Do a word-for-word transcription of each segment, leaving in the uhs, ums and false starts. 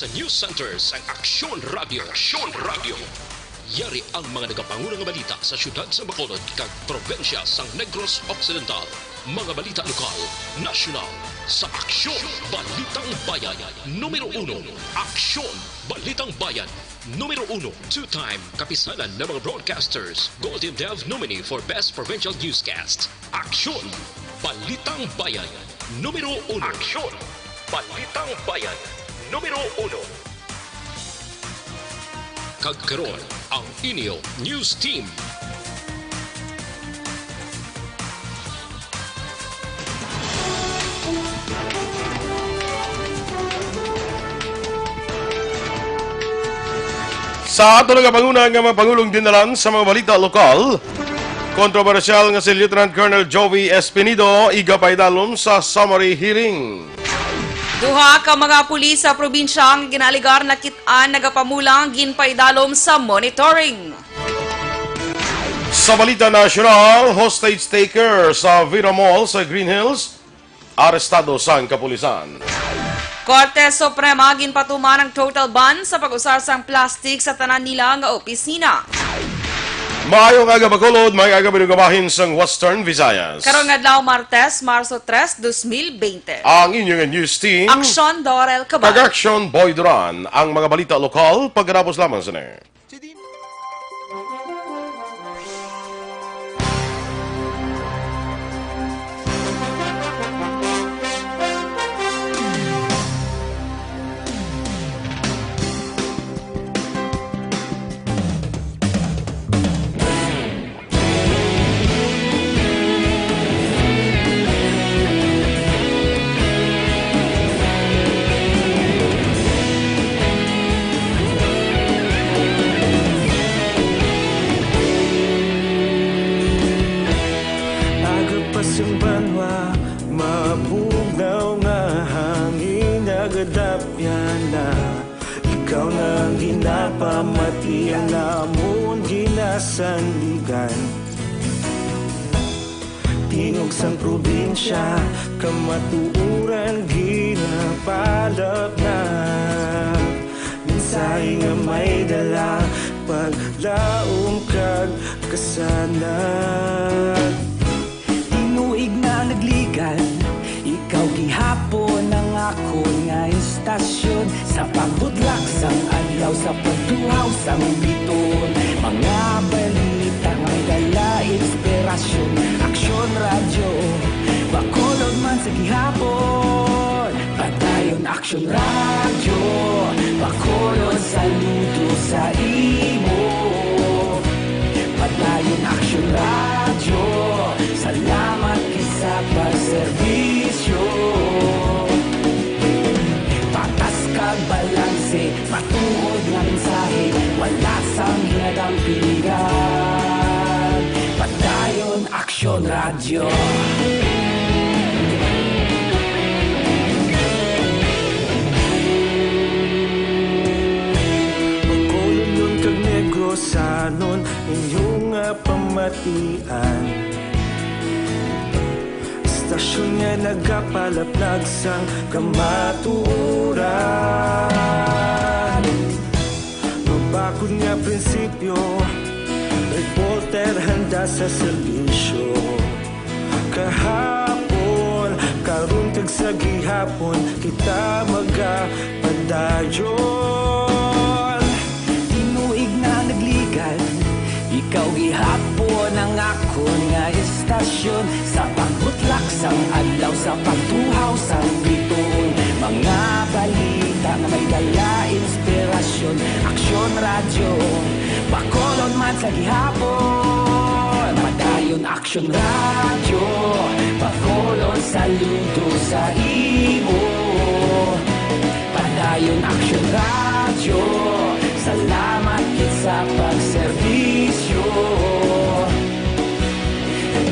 Sa News Center sang Aksyon Radio. Aksyon Radio. Yari ang mga nagapanguna nga balita sa siyudad sa Bacolod kag probinsya sang Negros Occidental. Mga balita lokal, nasyonal, sa Aksyon Balitang Bayan. Numero uno, Aksyon Balitang Bayan. Numero uno, two-time kapisanan ng mga broadcasters, Golden Dove nominee for Best Provincial Newscast. Aksyon Balitang Bayan. Numero uno. Aksyon Balitang Bayan. Numero uno. Kag karon, ang inyo news team. Sa ato nga panguna nga mga pangulong dinalan sa mga balita lokal, kontrobersyal nga si Lieutenant Colonel Jovi Espinido igapaidalom sa summary hearing. Duha ka mga pulis sa probinsya nga ginaaligar nakit-an nagapamulang ginpaidalom sa monitoring. Sa balita nasyonal, hostage taker sa Vira Mall sa Green Hills, arestado sang kapulisan. Korte Suprema ginpatuman ang total ban sa pag-usar sang plastic sa tanan nila nga opisina. Maayo nga aga, Bacolod, may aga binugabahin sang Western Visayas. Karong adlaw, Martes, Marso tres, dos mil bente. Ang inyo nga news team, Aksyon Dorel Cabal. Kag Aksyon Boy Duran. Ang mga balita lokal, pagkatapos lamang sini. Aga pa sang banwa, mabugnaw nga hangin nagadapyan na. Ikaw na ang ginapamati, ang amon ginasandigan. Tingog sang probinsya, kamatuoran ginapalapnag. Mensahe nga may dala, paglaom kag kasanag. Tinuig na nagligan, ikaw gihapon ang akon nga istasyon. Sa pagbutlak sang adlaw, sa pagtuhaw sang biton, mga balita nga may dala inspirasyon. Aksyon Radyo, Bacolod man sa gihapon. Padayon Aksyon Radyo, Bacolod, saludo sa imo. Padayon Aksyon Radyo, salamat gid sa pagserbisyo. Patas kag balanse, matuod nga mensahe, wala sang ginadampingan. Padayon Aksyon Radyo. Bacolodnon kag Negrosanon, inyo nga pamatian. Istasyon nga nagapalaplag sang kamatuoran. Mabakod nga prinsipyo, reporter handa sa serbisyo. Kahapon, karon kag sa gihapon, kita magapadayon. Tinuig na nagligan, ikaw gihapon ang akon nga istasyon. Sa pagbutlak sang adlaw, sa pagtuhaw sang biton, mga balita nga may dala inspirasyon. Aksyon Radyo, Bacolod man sa gihapon. Padayon Aksyon Radyo, Bacolod, saludo sa imo. Padayon Aksyon Radyo, salamat gid sa pagserbisyo.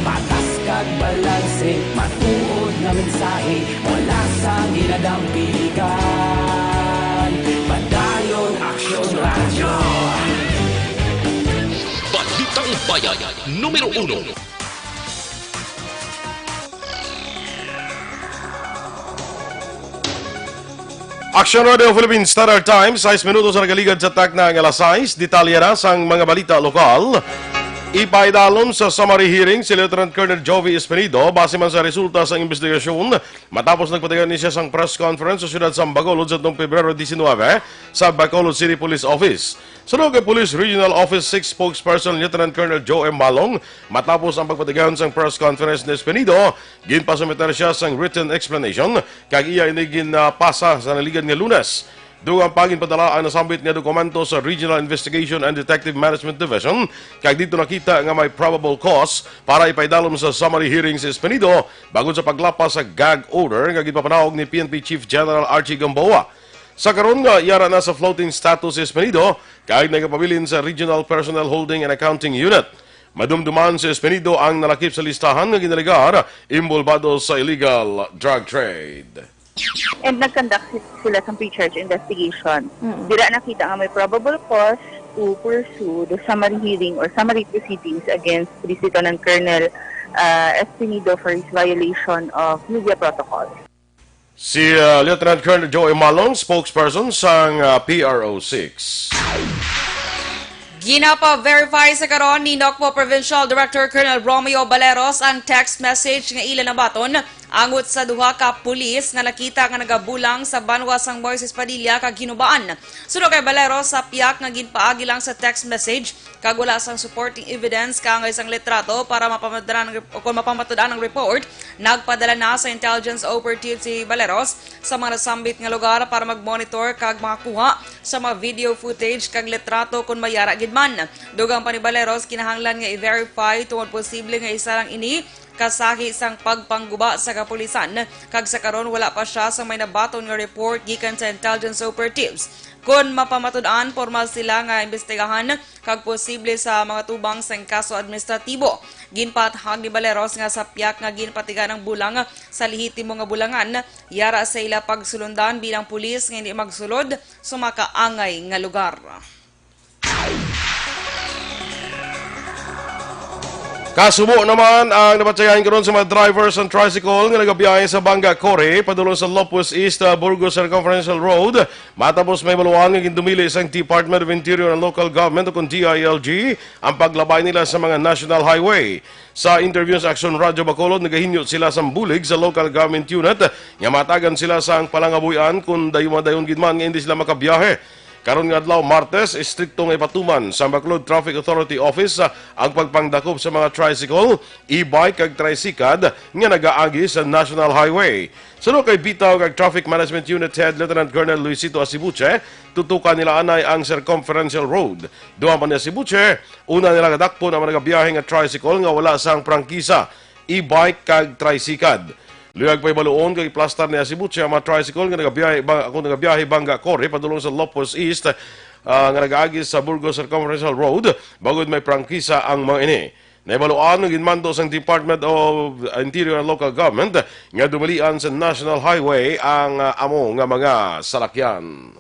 Patas kag balanse, matuod nga mensahe, wala sang ginadampigan. Padayon Aksyon Radyo. Balitang Bayan, numero uno. Action Radio Philippine Standard Time, sais minutos ang nagaligad sa takna nga alas sais. Detalye na sang mga balita lokal. Ipaidalom sa summary hearing si Lieutenant Colonel Jovi Espinido base man sa resulta sa investigasyon matapos nagpatigayon ni siya sang press conference sa siyudad sa Bacolod sa tuong Pebrero diecinuebe sa Bacolod City Police Office. Suno kay Police Regional Office six spokesperson Lieutenant Colonel Joe M. Malong, matapos ang pagpatigayon sang press conference ni Espinido, ginpasumiter siya sang written explanation kag iya ini ginpasa sa nagligad nga Lunes. Dugang pa, ginpadala ang nasambit nga dokumento sa Regional Investigation and Detective Management Division, kag dito nakita nga may probable cause para ipaidalom sa summary hearing si Espinido bangod sa paglapas sa gag order nga ginpapanawag ni P N P Chief General Archie Gamboa. Sa karon nga yara na sa floating status si Espinido, kag nagapabilin sa Regional Personnel Holding and Accounting Unit. Madumduman si Espinido ang nalakip sa listahan nga ginalegar inbolbado sa illegal drug trade. And nag-conduct si- sila sa pre-charge investigation. Dira nakita nga may probable cause to pursue the summary hearing or summary proceedings against Police Lieutenant Colonel uh, Espinido for his violation of media protocol. Si uh, Lieutenant Colonel Joey Malong, spokesperson sang uh, P R O six. Ginapa-verify sa karon ni Nocpo Provincial Director Colonel Romeo Baleros ang text message nga ila nabaton angot sa duha ka pulis nga nakita nga nagabulang sa banwa sang Moises Padilla kag Hinubaan. Suno kay Baleros, sa piyak nga ginpaagi lang sa text message kag wala sang supporting evidence kaangay sang litrato para mapamatud-an ang rep- o kon mapamatud-an ang report, nagpadala na sa intelligence operative si Baleros sa mga nasambit nga lugar para mag-monitor kag makakuha sa mga video footage kag litrato kon may ara gid man. Dugang pa ni Baleros, kinahanglan nga i-verify tungod posible nga isa lang ini ka sahi sang pagpangguba sa kapulisan, kag sa karon wala pa siya sa may nabaton nga report gikan sa intelligence operatives. Kon mapamatud-an, pormal sila nga imbestigahan kag posible sa mga tubang sang kaso administratibo. Ginpahayag ni Baleros nga sa piyak nga ginpatigan ang bulang sa lehitimo nga bulangan, yara sa ila pagsulundan bilang pulis nga hindi magsulod sa makaangay nga lugar. Kasubo naman ang napatyagan karon sa mga driver sa tricycle nga nagabiyahe sa Banga Cory padulong sa Lopez East, uh, Burgos Circumferential Road, matapos may baluan nga gindumili sang Department of Interior and Local Government o kon D I L G ang paglabay nila sa mga national highway. Sa interview sa Action Radio Bacolod, nagahinyo sila sang bulig sa local government unit nga matagan sila sang palangabuy-an kon dayon-dayon gid man nga hindi sila makabiyahe. Karon nga adlaw, Martes, estrikto nga ipatuman sa Bacolod Traffic Authority Office, ah, ang pagpangdakop sa mga tricycle, e-bike kag tricycad nga nagaagi sa National Highway. Suno kay bitaw kag Traffic Management Unit Head Lieutenant Colonel Luisito Asibuche, tutukan nila anay ang Circumferential Road. Duha man ni Asibuche, una nila kadakpon ang mga nagabiyahe nga tricycle nga wala sang prangkisa, e-bike kag tricycad. Luyag pay baluon kag iplastar ni Asibuche ang mga tricycle nga nagabiyahe bang ako nagabiyahe Banga Cory padulong sa Lopez East, ah, nga nagaagi sa Burgos Circumferential Road, bangod may prangkisa ang mga ini. Nahibaluan nga ginmando sang Department of Interior and Local Government nga dumalian sa National Highway ang, ah, amo nga mga salakyan.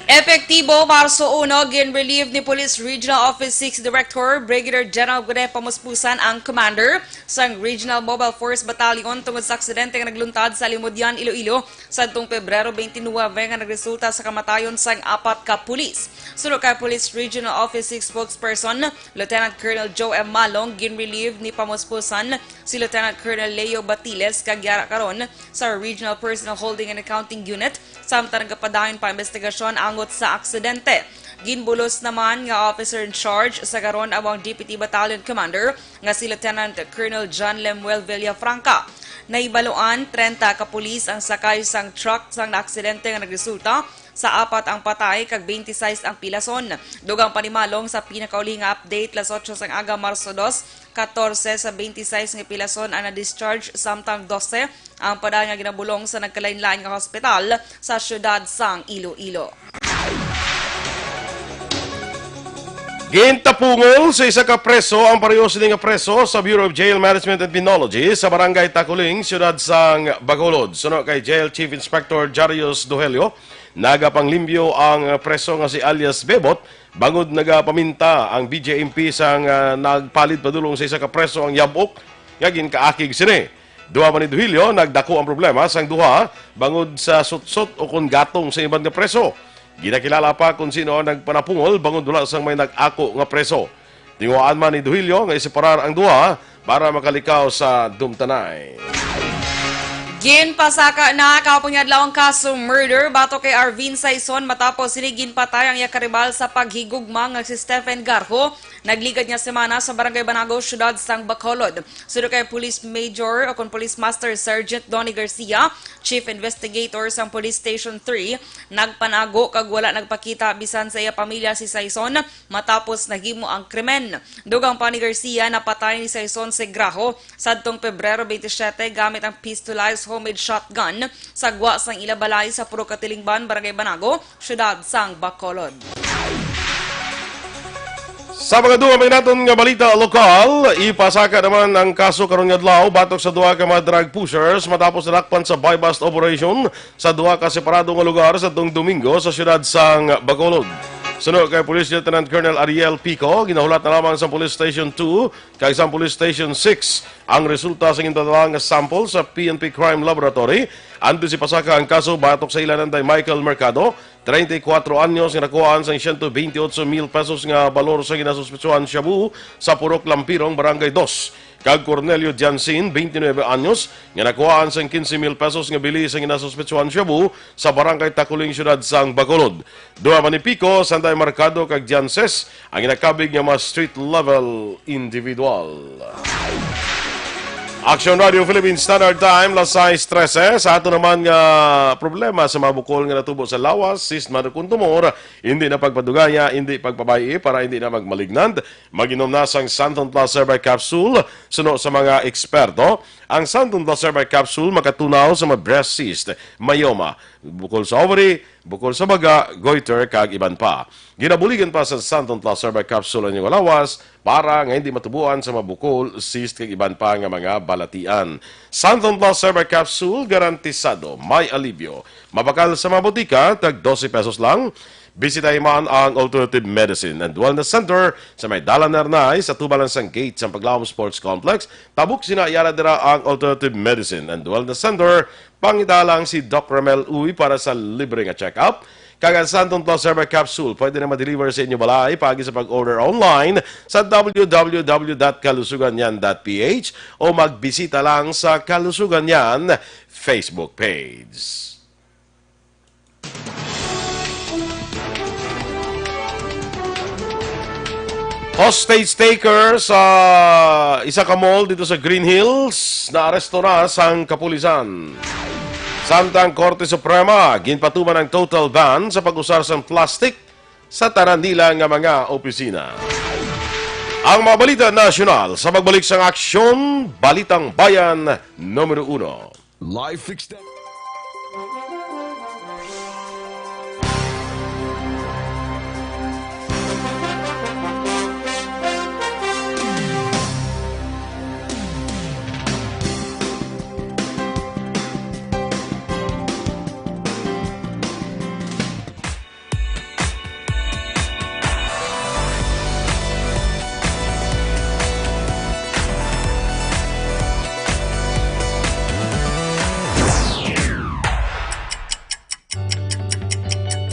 Epektibo, Marso uno, gin-relieve ni Police Regional Office six Director Brigadier General Rene Pamuspusan ang commander sang Regional Mobile Force Battalion tungod sa aksidente nga nagluntad sa Limodian, Iloilo, sadtong Pebrero twenty-nine nga nagresulta sa kamatayon sang apat ka pulis. Suno kay Police Regional Office six spokesperson Lieutenant Colonel Joe M. Malong, gin-relieve ni Pamuspusan si Lieutenant Colonel Leo Batiles kag yara karon sa Regional Personnel Holding and Accounting Unit, samtang nagapadayon pa ang investigasyon angot sa aksidente. Ginbulos naman nga officer in charge sa karon amo ang Deputy Battalion Commander nga si Lieutenant Colonel John Lemuel Villafranca. Nahibaluan, treinta ka pulis ang sakay sang truck sang naaksidente nga nagresulta sa apat ang patay kag twenty-six ang pilason. Dugang pa ni Malong, sa pinakauli nga update, las otso sang aga, Marso dos, katorse sa twenty-six nga pilason ang na-discharge, samtang dose ang padayon nga ginabulong sa nagkalain-lain nga hospital sa siyudad sang Iloilo. Gintapungol sa isa ka preso ang pareho sini nga preso sa Bureau of Jail Management and Penology sa Barangay Taculing, siyudad sang Bacolod. Suno kay Jail Chief Inspector Jarius Duhelio, nagapanglimpyo ang preso nga si alias Bebot bangod nagapaminta ang B J M P sang, ah, nagpalid padulong sa isa ka preso ang yab-ok nga ginkaakig sini. Duha man ni Duhilio, nagdako ang problema sang duha bangod sa sutsot o kon gatong sa iban nga preso. Ginakilala pa kon sino ang nagpanapungol bangod wala sang may nag-ako nga preso. Tinguhaan man ni Duhilio nga iseparar ang duha para makalikaw sa dumtanay. Ginpasaka na kahapon nga adlaw ang kaso murder batok kay Arvin Saison matapos sini ginpatay ang iya karibal sa paghigugma nga si Stephen Garho, nagligad nga semana sa Barangay Banago, Siyudad sang Bacolod. Suno kay Police Major o kon Police Master Sergeant Donnie Garcia, Chief Investigator sang Police Station three, nagpanago kag wala nagpakita bisan sa iya pamilya si Saison matapos nahimo ang krimen. Dugang pa ni Garcia, napatay ni Saison si Graho sadtong Pebrero twenty-seven gamit ang pistolized homemade shotgun sa gwa sang ila balay sa Purok Katilingban, Barangay Banago, Siyudad sang Bacolod. Sa mga dugang naton nga balita lokal, ipasaka naman ang kaso karon nga adlaw batok sa duha ka mga drug pushers matapos nadakpan sa buy-bust operation sa duha ka separado nga lugar sadtong Domingo sa siyudad sang Bacolod. Suno kay Police Lieutenant Colonel Ariel Pico, ginahulat na lamang sa Police Station two kag sa Police Station six ang resulta sa ginpadala nga sample sa P N P Crime Laboratory antes ipasaka ang kaso batok sa ila nanday Michael Mercado, treinta y cuatro anyos, nga nakuhaan sang ciento veintiocho mil pesos nga balor sa ginasuspetsuhan shabu sa Purok Lampirong, Barangay Dos, kag Cornelio Jansin, veintinueve anyos, nga nakuhaan sang quince mil pesos nga bili sa ginasuspetsuhan shabu sa Barangay Taculing, Siyudad sang Bacolod. Duha man ni Pico, Sanday Mercado, kag Janses ang ginakabig nga mga street level individual. Action Radio Philippine Standard Time, las sais trese. Sa ato naman nga problema sa mga bukol nga natubo sa lawas, cyst man o kon tumor, hindi na pagpadugaya, hindi pagpabay-i para hindi na magmalignant. Mag-inom na sang Santon Plus Herbal Capsule. Suno sa mga eksperto, ang Santon Plus Herbal Capsule makatunaw sa mga breast cyst, myoma, bukol sa ovary, bukol sa baga, goiter, kag iban pa. Ginabuligan pa sa Santon Plus Herbal Capsule ang inyong lawas para nga hindi matubuan sa mga bukol, cyst, kag iban pa nga mga balatian. Santon Plus Herbal Capsule, garantisado may alibyo. Mabakal sa mga botika, tag dose pesos lang. Bisitahi man ang Alternative Medicine and Wellness Center sa may Dalan Nernay, sa tubalan sang gate sang Paglaom Sports Complex. Tabok sina yara dira ang Alternative Medicine and Wellness Center. Pangita lang si Doc Ramel Uy para sa libre nga check-up. Kag ang Santon Plus Herbal Capsule pwede na ma-deliver sa inyo balay paagi sa pag-order online sa w w w dot kalusuganyan dot p h o magbisita lang sa Kalusugan Yan Facebook page. Hostage taker sa isa ka mall dito sa Green Hills, naaresto na sang kapulisan. Samtang Korte Suprema, ginpatuman ang total ban sa pag-usar sang plastic sa tanan nila nga mga opisina. Ang mga balita nasyonal sa pagbalik sang Aksyon, Balitang Bayan, numero uno. Life extend.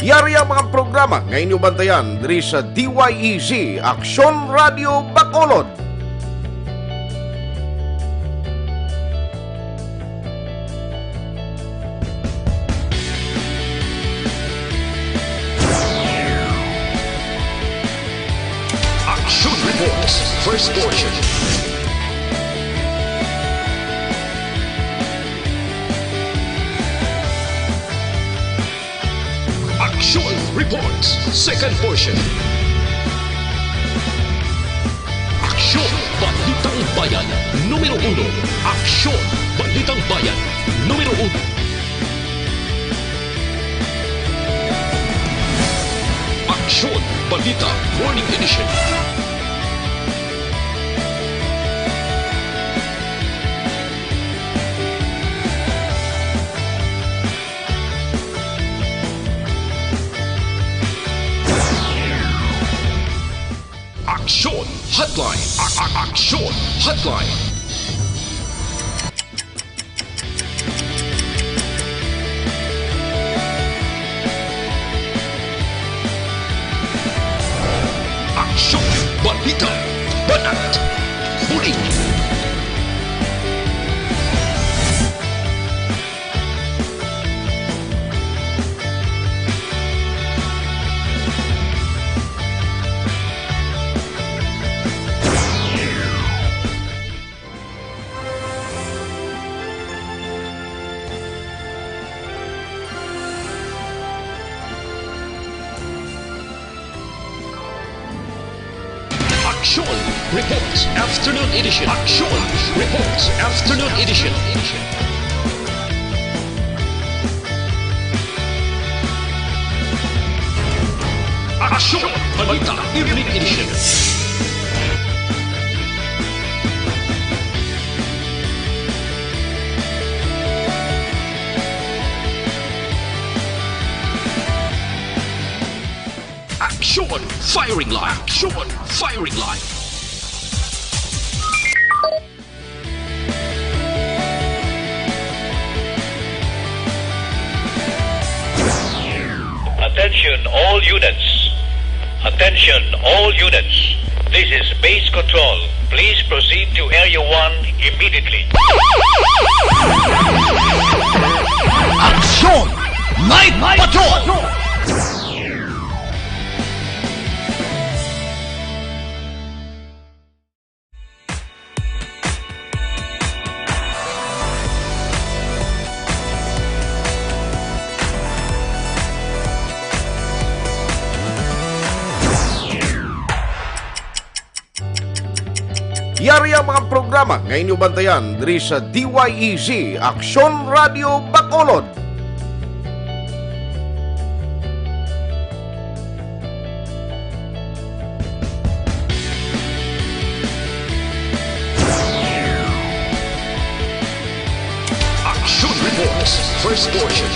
Yari ang mga programa nga inyo bantayan diri sa D Y E Z, Aksyon Radio Bacolod. Action Reports, first portion. Action Reports, second portion. Aksyon, Balitang Bayan, numero uno. Aksyon, Balitang Bayan, numero uno. Aksyon, Balita, Morning Edition. Aksyon Hotline. A- a- Aksyon Hotline. Aksyon Reports Afternoon Edition. Aksyon Reports Afternoon Edition. Aksyon Balita Evening Edition. Aksyon Firing Line. Aksyon Firing Line. Attention all units. Attention all units. This is base control. Please proceed to Area one immediately. Aksyon Night Patrol! Yari ang mga programa nga inyo bantayan diri sa D Y E Z, Aksyon Radio Bacolod. Action Reports, first portion.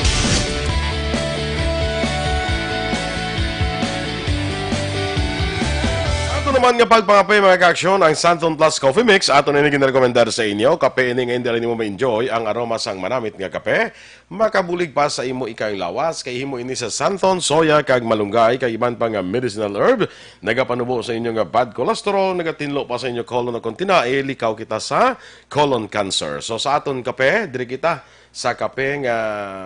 Ato naman nga pagpangape, mga ka-aksyon, ang Santon Plus Coffee Mix. Ato na ini ginarekomendar sa inyo. Kape ini nga hindi lang nimo ma-enjoy ang aroma sang manamit nga kape. Makabulig pa sa imo ikayong lawas, kay himo ini sa santon, soya, kag malunggay, kag iban pa nga medicinal herb. Nagapanubo sa inyo nga bad cholesterol, nagatinlo pa sa inyo colon, o kung tinae, likaw kita sa colon cancer. So, sa aton kape, diri kita sa kape nga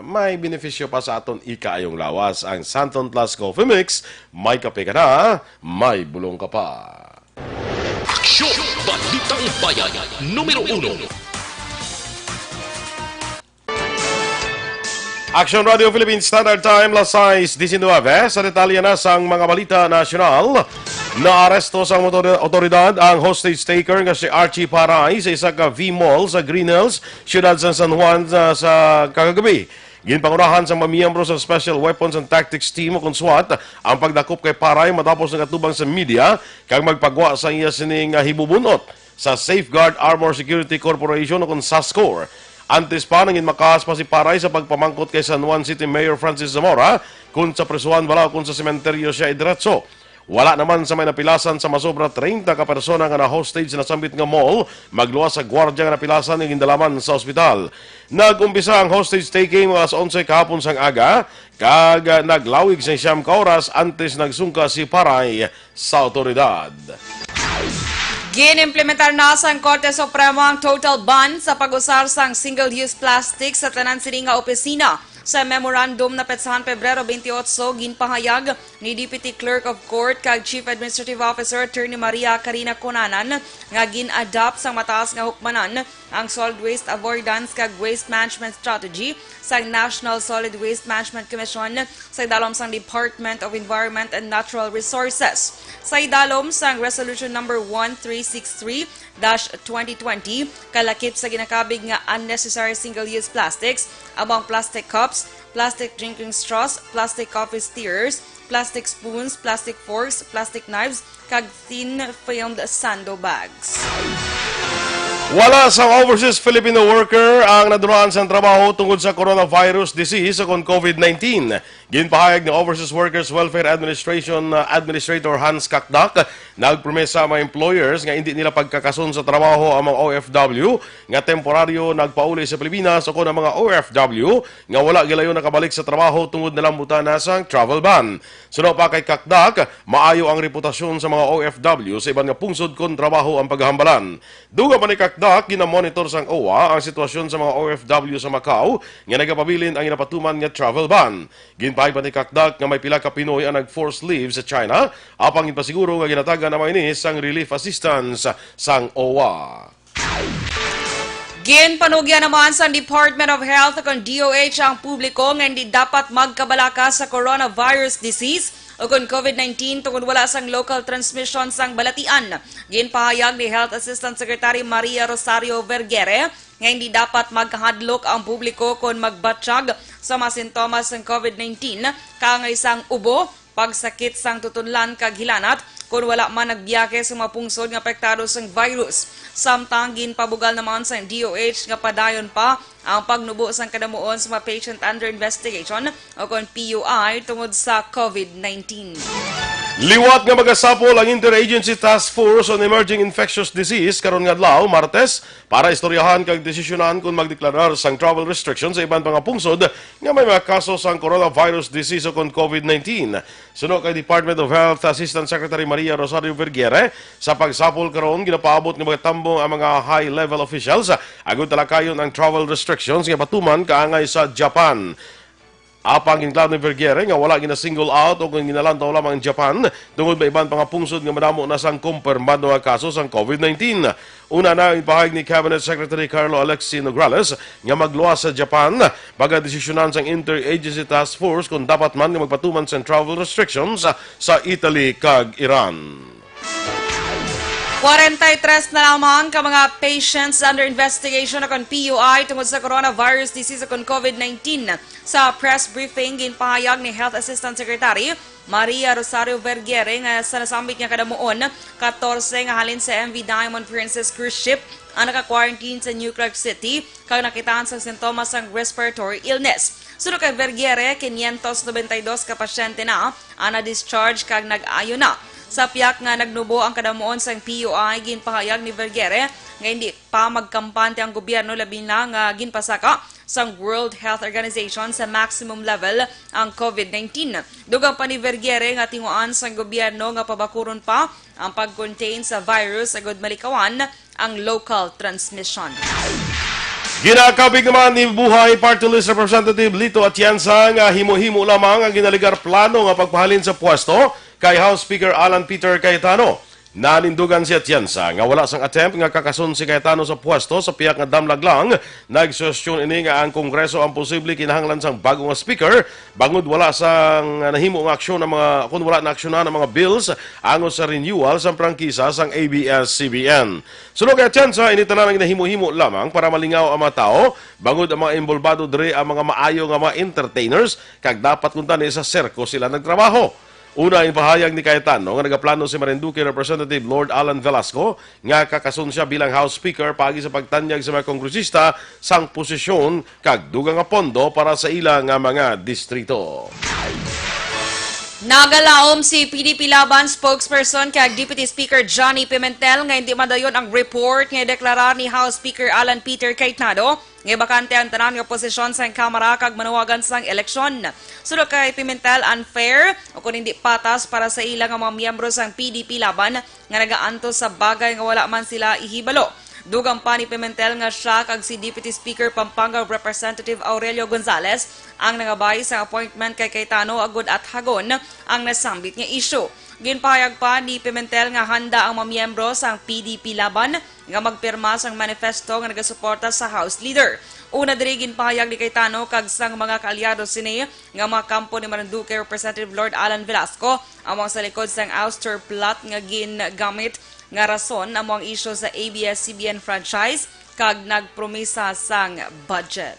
may benepisyo pa sa aton ikaayong lawas. Ang Santon Plus Coffee Mix, may kape ka na, may bulong ka pa. Aksyon! Balitang Bayan, numero uno. Action Radio Philippine Standard Time, las sais disinuybe. Sa detalye na sang mga balita nasyonal, naaresto sang motor-, otoridad ang hostage taker nga si Archie Paray sa isa ka V-Mall sa Green Hills, siyudad sa San Juan, sa, sa kagagabi. Ginpangunahan sang mga miyembro sa Special Weapons and Tactics Team o kon SWAT ang pagdakop kay Paray matapos nagatubang sa media kag magpagwa sa iya sining, ah, hibubun-ot sa Safeguard Armor Security Corporation o kon SASCOR. Antes pa, nanginmakas pa si Paray sa pagpamangkot kay San Juan City Mayor Francis Zamora kon sa prisuhan bala o kon sa sementeryo siya idiretso. Wala naman sa may napilasan sa masobra treinta ka persona nga na-hostage sa nasambit nga mall, magluwas sa gwardya nga napilasan nga gindalaman sa ospital. Nag-umpisa ang hostage taking mga alas onse kahapon sang aga, kag, ah, naglawig sa siyam ka oras antes nagsungka si Paray sa awtoridad. Gin-implementar na sang Korte Supremo ang total ban sa pag-usar sang single-use plastic sa tanan sini nga opisina. Sa memorandum na petsahan Pebrero twenty-eight, ginpahayag ni Deputy Clerk of Court kag Chief Administrative Officer Attorney Maria Karina Cunanan nga gin-adopt sang mataas nga hukmanan ang Solid Waste Avoidance kag Waste Management Strategy sang National Solid Waste Management Commission sa idalom sang Department of Environment and Natural Resources. Sa idalom sang Resolution Number one three six three dash twenty twenty, kalakip sa ginakabig nga unnecessary single-use plastics, amo ang plastic cups, plastic drinking straws, plastic coffee stirrers, plastic spoons, plastic forks, plastic knives, kag thin filmed sando bags. Wala sang overseas Filipino worker ang nadunaan sang trabaho tungod sa coronavirus disease o kon COVID nineteen. Ginpahayag ni Overseas Workers Welfare Administration, uh, Administrator Hans Kakdak, nagpromesa ang mga employers nga indi nila pagkakason sa trabaho ang mga O F W nga temporaryo nagpauli sa Pilipinas o kon ang mga O F W nga wala gilayon nakabalik sa trabaho tungod nalambutan na sang travel ban. Suno pa kay Kakdak, maayo ang reputasyon sa mga O F W sa iban nga pungsod kon trabaho ang paghambalan. Dugang pa ni Kakdak, ginamonitor sang O W A ang sitwasyon sa mga O F W sa Macau nga nagapabilin ang ginapatuman nga travel ban. Ginpahayag pa ni Kakdak nga may pila ka Pinoy ang nag-forced leave sa China, apang ginpasiguro nga ginatagan ang mga ini sang relief assistance sang O W A. Ginpanugyan naman sang Department of Health o kon D O H ang publiko nga hindi dapat magkabalaka sa coronavirus disease o kon COVID nineteen tungod wala sang local transmission sang balatian. Ginpahayag ni Health Assistant Secretary Maria Rosario Vergere nga hindi dapat magkahadlok ang publiko kon magbatyag sa mga sintomas sang COVID nineteen, kaangay sang ubo, pagsakit sang tutunlan kag hilanat kon wala man nagbiyahe sa mga pungsod nga apektado sang virus. Samtang ginpabugal naman sang D O H nga padayon pa ang pagnubo sang kadamuon sa mga patient under investigation o kon P U I tungod sa COVID nineteen. Liwat nga magasapol ang Interagency Task Force on Emerging Infectious Disease karon nga adlaw, Martes, para istoryahan kag desisyonan kon magdeklarar sang travel restrictions sa iban pa nga pungsod nga may mga kaso sang coronavirus disease o kon COVID nineteen. Suno kay Department of Health Assistant Secretary Maria Rosario Vergere, sa pagsapol karon ginapaabot nga magatambong ang mga high-level officials agud talakayon ang travel restrictions nga patuman kaangay sa Japan. Apang ginklaro ni Vergere nga wala gina-single out o kon ginalantaw lamang ang Japan tungod may iban pa nga pungsod nga madamo na sang kumpirmado nga kaso sang COVID nineteen. Una na ang pahayag ni Cabinet Secretary Carlo Alexi Nograles nga magluwas sa Japan, pagadesisyonan sang Interagency Task Force kung dapat man nga magpatuman sang travel restrictions sa Italy kag Iran. Kwarenta y tres na lamang ka mga patients under investigation o kon P U I tungod sa coronavirus disease o kon COVID nineteen. Sa press briefing, ginpahayag ni Health Assistant Secretary Maria Rosario Vergere nga sa nasambit nga kadamuon, katorse nga halin sa M V Diamond Princess cruise ship ang naka-quarantine sa New Clark City kag nakitaan sang sintomas sang respiratory illness. Suno kay Vergere, quinientos noventa y dos ka pasyente na ang na-discharge kag nag-ayo na. Sa piyak nga nagnubo ang kadamuon sang P U I, ginpahayag ni Vergere nga hindi pa magkampante ang gobyerno, labi na nga ginpasaka sang World Health Organization sa maximum level ang COVID nineteen. Dugang pa ni Vergere nga tinguhaan sang gobyerno nga pabakuron pa ang pag-contain sa virus agud malikawan ang local transmission. Ginakabig naman ni Buhay Party List Representative Lito Atienza nga himo-himo lamang ang ginaligar plano nga pagpahalin sa pwesto kay House Speaker Alan Peter Cayetano. Nanindugan si Atienza nga wala sang attempt nga kakason si Cayetano sa pwesto sa piyak nga damlag lang. Nagsuhestyon ini nga ang Kongreso ang posible kinahanglan sang bago nga speaker bangod wala sang nahimo nga aksyon ang mga, kun wala naaksyonan ang mga bills angot sa renewal sang prangkisa sang A B S C B N. Suno kay Atienza, ini tanan ang ginahimo-himo lamang para malingaw ang mga tawo, bangod ang mga imbolbado diri ang mga maayo nga mga entertainers, kag dapat kuntani sa sirko sila nagtrabaho. Una, ang pahayag ni Cayetano nga nagaplano si Marinduque Representative Lord Alan Velasco nga kakason sia bilang House Speaker paagi sa pagtanyag sa mga kongresista sang posisyon kag dugang nga pondo para sa ila nga mga distrito. Nagalaom si P D P Laban spokesperson kag Deputy Speaker Johnny Pimentel nga hindi madayon ang report nga deklarar ni House Speaker Alan Peter Cayetano nga bakante ang tanan nga posisyon sang Kamara kag manuwagan sang eleksyon. Suno kay Pimentel, unfair o kon hindi patas para sa ila nga mga miyembro sang P D P Laban nga nagaantos sa bagay nga wala man sila ihibalo. Dugang pa ni Pimentel nga siya kag si Deputy Speaker Pampanga Representative Aurelio Gonzales ang nangabay sa appointment kay Cayetano agud athagon ang nasambit nga isyu. Ginpahayag pa ni Pimentel nga handa ang mga miyembro sang P D P Laban nga magpirma sang manifesto nga nagasuporta sa House Leader. Una diri, ginpahayag ni Cayetano kag sang mga kaalyado sini nga mga kampo ni Marinduque Representative Lord Alan Velasco amo ang sa likod sang ouster plot nga gingamit nga rason amo ang isyu sa A B S C B N franchise kag nagpromisa sang budget.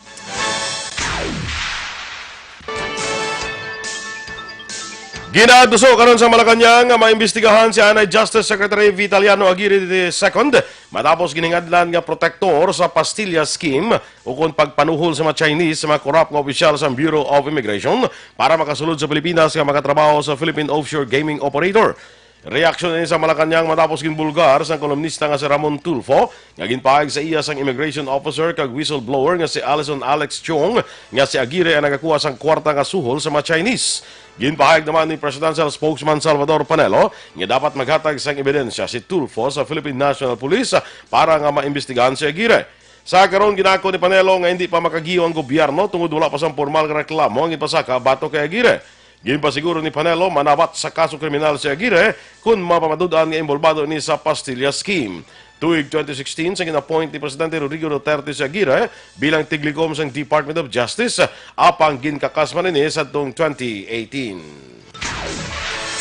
Ginaduso karon sa Malacañang nga maimbestigahan si anay Justice Secretary Vitaliano Aguirre the second matapos giningadlan nga protektor sa Pastilla Scheme ukon pagpanuhol sa mga Chinese sa mga korap nga opisyal sa Bureau of Immigration para makasulod sa Pilipinas nga makatrabaho sa Philippine Offshore Gaming Operator. Reaksyon ini sa Malacañang matapos ginbulgar sang kolumnista nga si Ramon Tulfo nga ginpahayag sa iya sang immigration officer kag whistleblower nga si Alison Alex Chong nga si Aguirre ang nagakuha sang kwarta nga suhol sa mga Chinese. Ginpahayag naman ni Presidential Spokesman Salvador Panelo nga dapat maghatag sang ebidensya si Tulfo sa Philippine National Police para nga maimbestigahan si Aguirre. Sa karon, ginako ni Panelo nga hindi pa makagiyo ang gobyerno tungod wala pa sang pormal nga reklamo ang ipasaka batok kay Aguirre. Ginpasiguro ni Panelo, manabat sa kaso kriminal si Aguirre kon mapamadud-an nga involbado ini sa Pastilla Scheme. Tuig twenty sixteen, sa gin-appoint ni Presidente Rodrigo Duterte si Aguirre bilang tiglikom sang Department of Justice, apang ginkakas man ini sadtong twenty eighteen.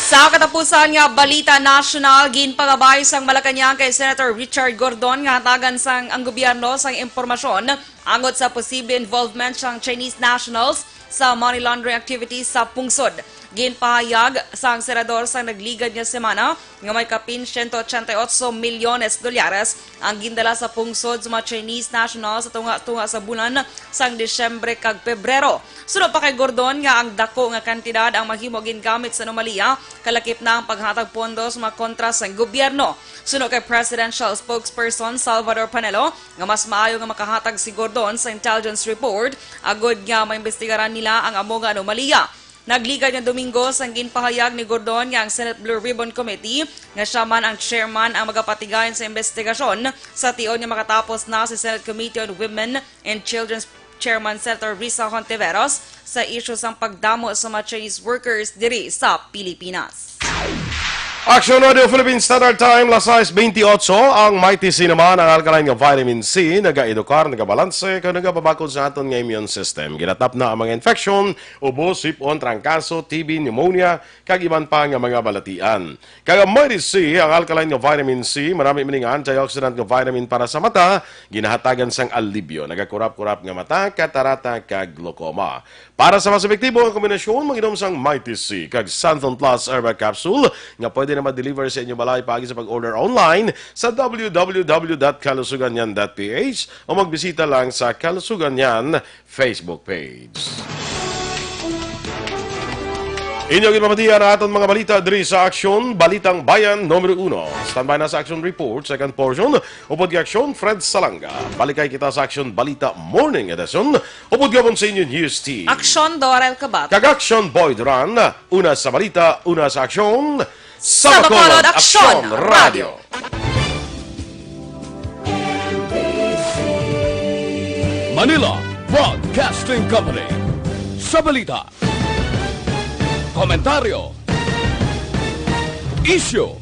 Sa katapusan nga balita nasyonal, ginpangabay sang Malacañang kay Senator Richard Gordon nga hatagan sang ang gobyerno sang impormasyon angot sa posible involvement sang Chinese nationals sa money laundering activities sa pungsod. Ginpahayag sang senador sa nagligad nga semana nga may kapin siyento ochenta y otso milyones dolyares ang gindala sa pungsod sa mga Chinese nationals sa tunga-tunga sa bulan sang Disyembre kag Pebrero. Suno pa kay Gordon nga ang dako nga kantidad ang mahimo gingamit sa anomalya, kalakip na ang paghatag pondo sa mga kontra sang gobyerno. Suno kay Presidential Spokesperson Salvador Panelo nga mas maayo nga makahatag si Gordon sa intelligence report agod nga maimbestigaran nila ang amo nga anomalya. Nagligad nga Domingo sang ginpahayag ni Gordon nga ang Senate Blue Ribbon Committee, nga siya man ang chairman, ang magapatigayon sa imbestigasyon sa tion nga makatapos na si Senate Committee on Women and Children's Chairman Senator Risa Hontiveros sa isyu sang pagdamo sa mga Chinese workers diri sa Pilipinas. Action Radio Philippines Standard Time, las sais bentiocho. Ang Mighty C naman, ang alkaline nga vitamin C, nagaedukar, nagabalanse, kag nagapabakod sa aton nga immune system. Ginatap na ang mga infection, ubo, sipon, trangkaso, T B, pneumonia, kag iban pa nga mga balatian. Kag ang Mighty C, ang alkaline nga vitamin C, marami man nga antioxidant nga vitamin para sa mata, ginahatagan sang alibyo, nagakurap-kurap nga mata, katarata, kag glaucoma. Para sa mas epektibo nga kombinasyon, mag-inom sang Mighty C kag Santon Plus Herbal Capsule nga pwede na ma-deliver sa inyo balay paagi sa pag-order online sa w w w dot kalusuganyan dot p h o magbisita lang sa Kalusuganyan Facebook page. Inyo ginpamatian ang aton mga balita diri sa Aksyon, Balitang Bayan numero uno. Standby na sa Aksyon Report, second portion, upod kay Aksyon Fred Salanga. Balikay kita sa Aksyon Balita Morning Edition, upod gihapon sa inyo News Team. Aksyon Dorel Kabat. Kag Aksyon Boy Duran, una sa balita, una sa aksyon, sa Bacolod Aksyon Radio. Manila Broadcasting Company. Sa balita, komentaryo, isyu,